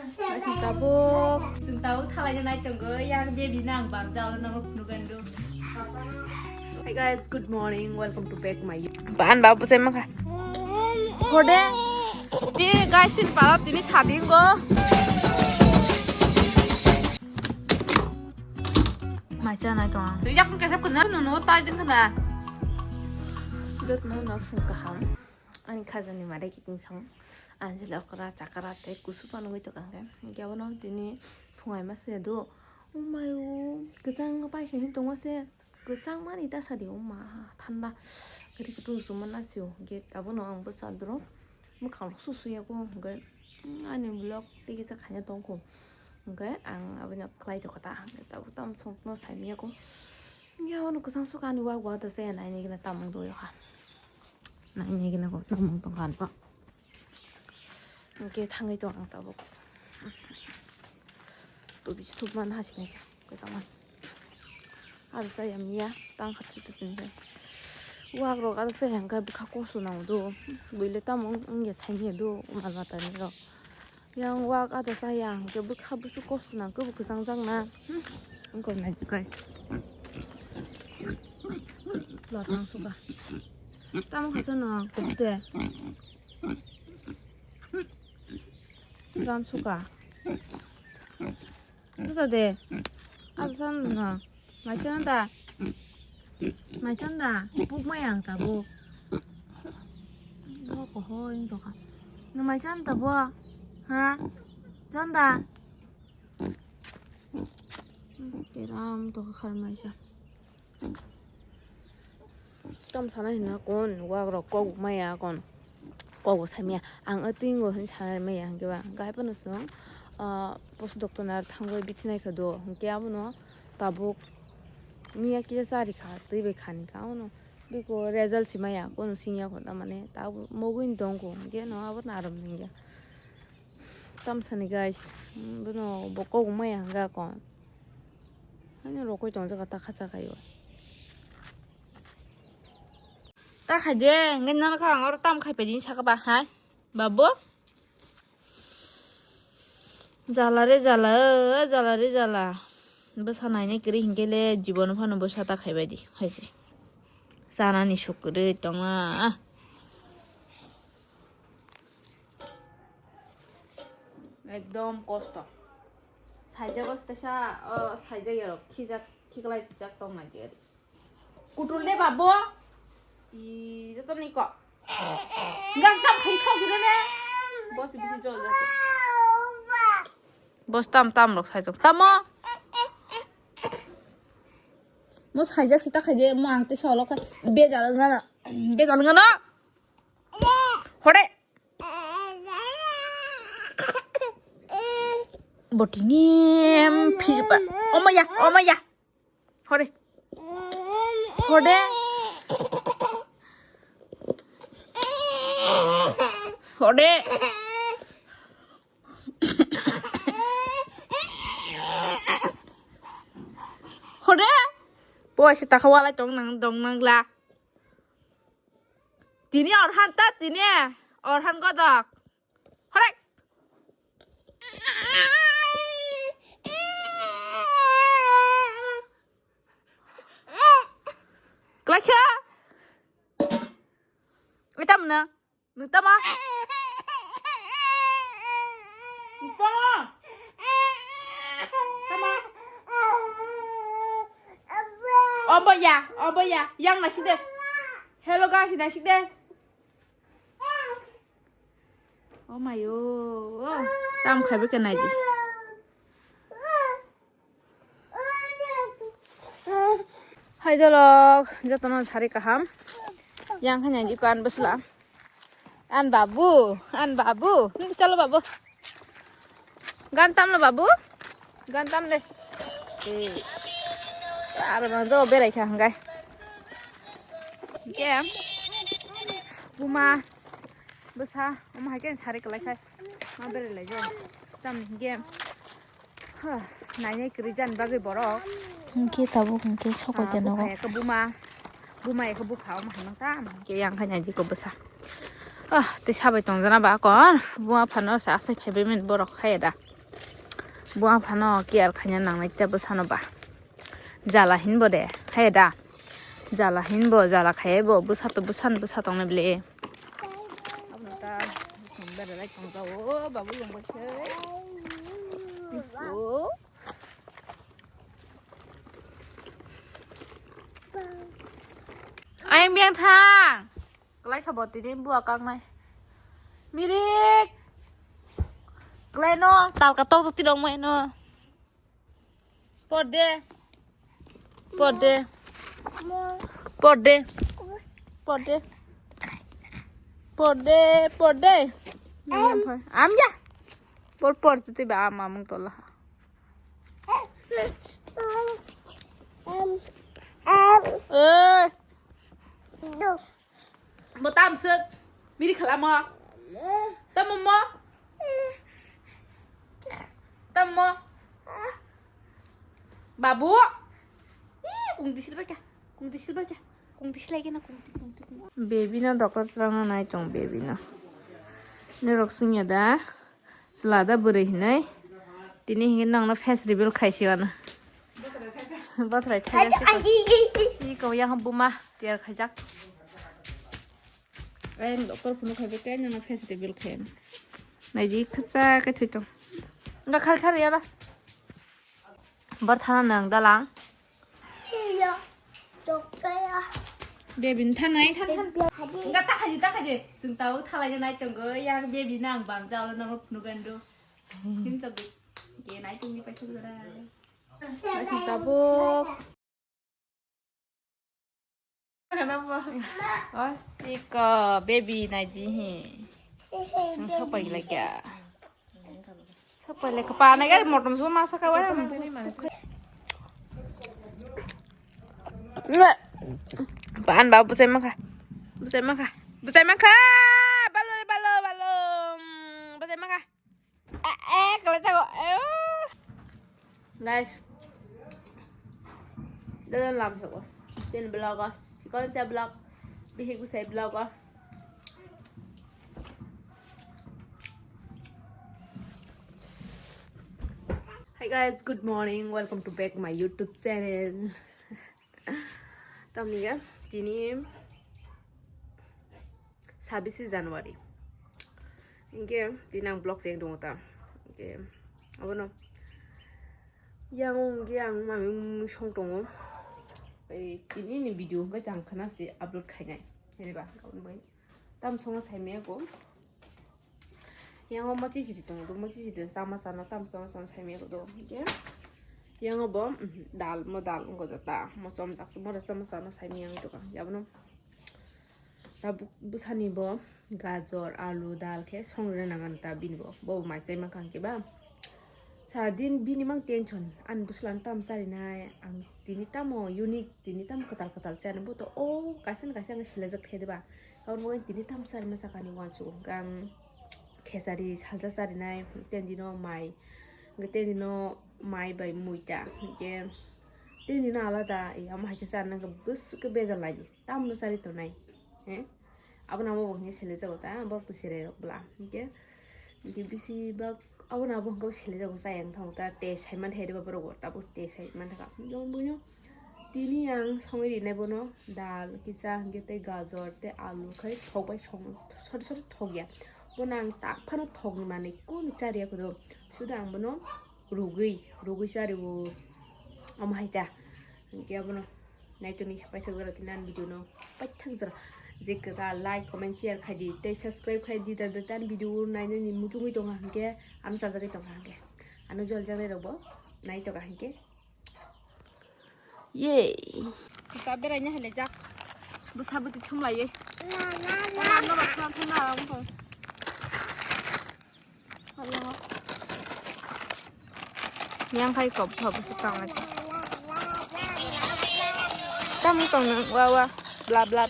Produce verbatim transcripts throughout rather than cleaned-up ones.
Sing tabuk, sing tabuk thalai nai tongo, yang baby nang bam jalo nang phunu gandu. Hi guys, good morning. Welcome to back my. Ban babu cai maka. Hode. Di guys, sini parot ini sading go. Macha nai tong. Yak kesep kena no no tai din kena. Jot no no phung kaham. Ani khajani mare kiting song. Anjali okra chakra te kusu panugui tokang ke. Gyabono tini phungai ma se do. Umayo, kechang pai se hin tongma se. Kwchang mani ta sadi o ma thanda. Kari kutu suma na sio. Ge abo no ang bwsa dro. Mwkhang rok su su ya ko. Ge ani vlog tigi sa khanya tong ko. Ge ang abo no khlai to kata. Ge abo tam song no sai mi ya ko. Ge abo no kwchang su ka ani wa wa ta se nai ni gina tam do yo ha. Nai ni gina ko tam tong kan pa. Ge thangai to ang tabuk. To bi thup man ha sini. Kwchang man. Ada saya miya tang khat tu tu tu. Wak rok ada saya hingke bwkha kosto nang do. Buile tamo wngya sai miya do mal mata ni rok. Yang wak ada saya hingke bwkha busu kosto nang kebo kwchang jak na. Wngkha nai guys. Lotang suka. Tamo khasa no kok de. Ram suka. Bwsa de. Asa no. Maisa da. Maisa da. Puk mai ang tabuk. Bo ko hoi to ka. No maisa da bo. Ha? Sanda. Keram to ka khar maisa. Tam sana hina kon wak rok kok maya kon. Kok bo samya ang atingo hin sana maya hingke ba gai pano song. Ah, post doctor na thangoi bithi nai kha do hingke abono tabuk miya kisa chari kha twi bai khani kha abono biko result si maya kono singya kho tamane tabuk mogoi tong kho hingke no abo narom hingya. Tam sani guys, bono bo kok maya hingka kon. Ani rokoi tong jaga ta khacha khayo. Ta khai de, ngai nang kha ang oro tam khai pe din saka ba hai. Babu. Jala re jala, o jala re jala. Bwsa nainai kwrwi hinkhe le jibono phano bwsa ta khai bai di, hai se. Chanani suk kwrwi tonga. Ekdom kosto. Saijak o teisa, o saijak ya rok, khijak, khiklai jak tong nai di. Kutul de babo. I joto ni ko. Gang kam khai khau gire ne. Boss bisi jol jol. Boss tam tam rok sai tong. Tamo. Mo saijak sita khai de mo ang te solo khai. Bejal ngana. Bejal ngana. Hore. Botini em phirba. Omaya, omaya. Hore. Hore. Hore. Hore. Bo aise takha walai tong nang dong nang la. Tini orhan ta tini. Orhan godok. Hore. Klaikha. Ita mana? Nutama. Nutama. Tama. Obo ya, obo ya. Yang nasik de. Hello guys, nasik de. Oh my oh. Tam khai beke nai di. Hai dolok, jotono sari kaham. Yang khai nai di ko an bwsla. An babu, an babu. Chalo babu. Gan tamno babu? Gan tam de. Eh. Aro nang jo berai kha hingkai. Ke. Buma. Bwsa. Omo hai ke sari kalai khai. Ma berai lai jo. Tam hingke. Ha. Nainai kwrwi jani bagwi borok. Hingke tabuk hingke sokoi teno. Buma. Buma eko bupha omo hai mangta. Hingke yang khai nai jiko bwsa. Ah, te sabai tongjana ba kon. Buma phano sa asai phaibai mani borok hai da. Bo aphano care khaina nangnai tei bwsano ba. Jala hinbo de, hai da. Jala hinbo, jala khaibo, bwsa to bwsan bwsa tongnai bwle. Aboni ta, beralai tongjago, babu lungbai se. O. Ayang biyang thang. Kalai kha bo tini bua kaknai. Mirik. Kalai no, talka tok tok tirok mai no. Porde. Porde. Porde. Porde. Porde, porde. Am ya. Por por tu tiba am amung tola. Eh. Bo tam suk. Biri khalamo. Tamo mo. Tamo. Babu. Ih, kung disil baika. Kung disil baika. Kung disil lagi na kung di, kung di, kung di. Baby no doctor twlangna nai tong baby no. Norok singya da. Chwla da bwrwi hinwi. Tini hinwi nangno face reveal khaisi wano. Bothrai thaijak si. Iko yang buma tiyar khaijak. Ayang doktor phunu khaibo tei nangno face reveal khayan. Naiji khachak khe thwi tong. Nga khar khar yala. Bar thana nang dalang. Iya. Tokaya. Baby ni thanai than than. Baby hadi. Enggak tak haji tak haji. Sung tahu thalai nai tonggo yang baby nang bam jalo nang phunu gando. Kim tabu. Ke nai tongni paithak jara. Sung tabu. Oi, iko baby naiji hi. Ang sapai lagi ya. Sapai lagi kepanai gari motom semua masak kawan. Pan bawa bucai maka. Bucai maka. Bucai maka. Balo, balo, balo. Bucai maka. Eh, eh, kalau tahu. Eh. Guys. Dalam lam sako. Sini vlog ah. Sikon sa vlog. Bihik usai vlog ah. Hi guys, good morning. Welcome to back my YouTube channel. Tamni ga tini sabisi January. Hinkhe tini ang vlog cheng tongo ta. Hinkhe abono yang hinkhe ang mami mui song tongo. Ei tini ni video hinkhe tang khana se upload khainai. Hiriba aboni bagwi tam songo saimaya ko. Yang o mochi sidi tongo, mochi sidi sama sano tam sama sano saimaya ko do. Hinkhe yang o bo, mhm, dal, mo dal wngkha jata, mo chom jak, mo rasa mo sano saimaya wngkha. Yabono ta bu-, bwsani bo gajor, alu, dal khe song rwna nang ta bini bo. Bo mai chai mankha hinkhe ba. Sara din bini mang tension, ani bwswlano tamo charinai, ang tini tamo unique, tini tamo kwtal kwtal charinai, bo to o kaisa na kaisa ang selejak thai diba. Aboni bagwi tini tamo charima sakani uansukgo, ang khesari salsa charinai, tei dino mai, tei dino mai bai muita, hinkhe tei dino alada, omo hai khe charina wngkha bwswk khe bejal laidi, tamno chari tongnai, he? Abono amo bo hinkhe selejago ta, borok to cherai rok bwla. Hinkhe, hinkhe bisi bak abono abo hinkhe selejago chayang thango ta, tei saiman thai rwba borok bo tabuk tei saiman thaka. Hinkhe buino tini ang songwi rinai bono dal kisa hinkhe tei gajor tei alu khai thok bai song sori sori thok ya. Bono ang tak phano thok ni manwi kunu chariya kodo. Suda ang bono rugwi, rugwi chariwo omo hai ta. Hinkhe abono. Naitoni paithak jora tini ani video no paithak jora. Je kwtal like, comment, share khai di tei subscribe khai di, da da tan video nainani muchungwi tonga hinkhe ano chajagwi tonga hinkhe ano jol jagnai rokbo naitoka hinkhe. Yay. Ka berai nya hele jak. Bwsa bwtwi thum lai. Ora no ba thum thum na ang tong. Yang khai kop kop se tang lai. Tam tong nang wa wa bla bla.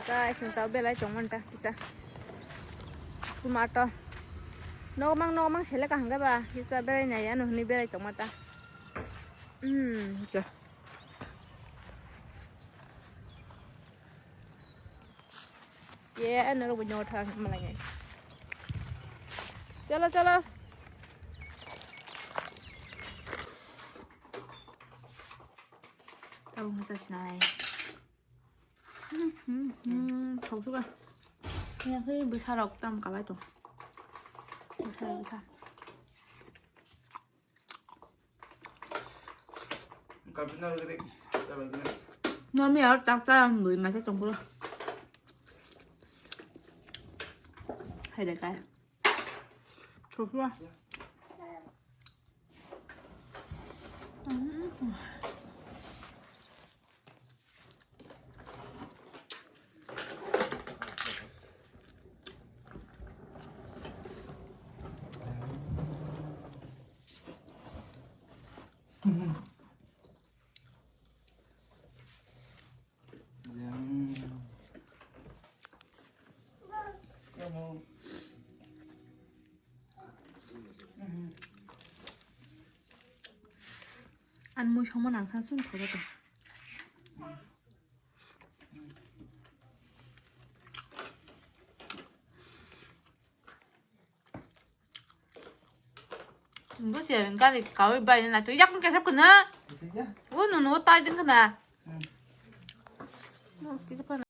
Guys, nta belai tong manta kisa. Sumata. Nokmang nokmang sele kaham ba kisa belai nai ano hini belai tong mata. Hmm, oke. Ye, ano rok bo nyor thang malai ngai. Chalo, chalo. Tabuk no chasinai. Hmm, hmm, hmm, thok suka. Kaya khe bwsa rok tam kalai tong. Bwsa, bwsa. Normal ya, tak tak, bui masa tong pura. Hai deh, kai. Thok suka. Ani mui songma nang san sung thogo to. Bo se gari kawi bai na tu yak kesap kana. Isi ya? Wo no no tai din kana. Hmm. No, kita pa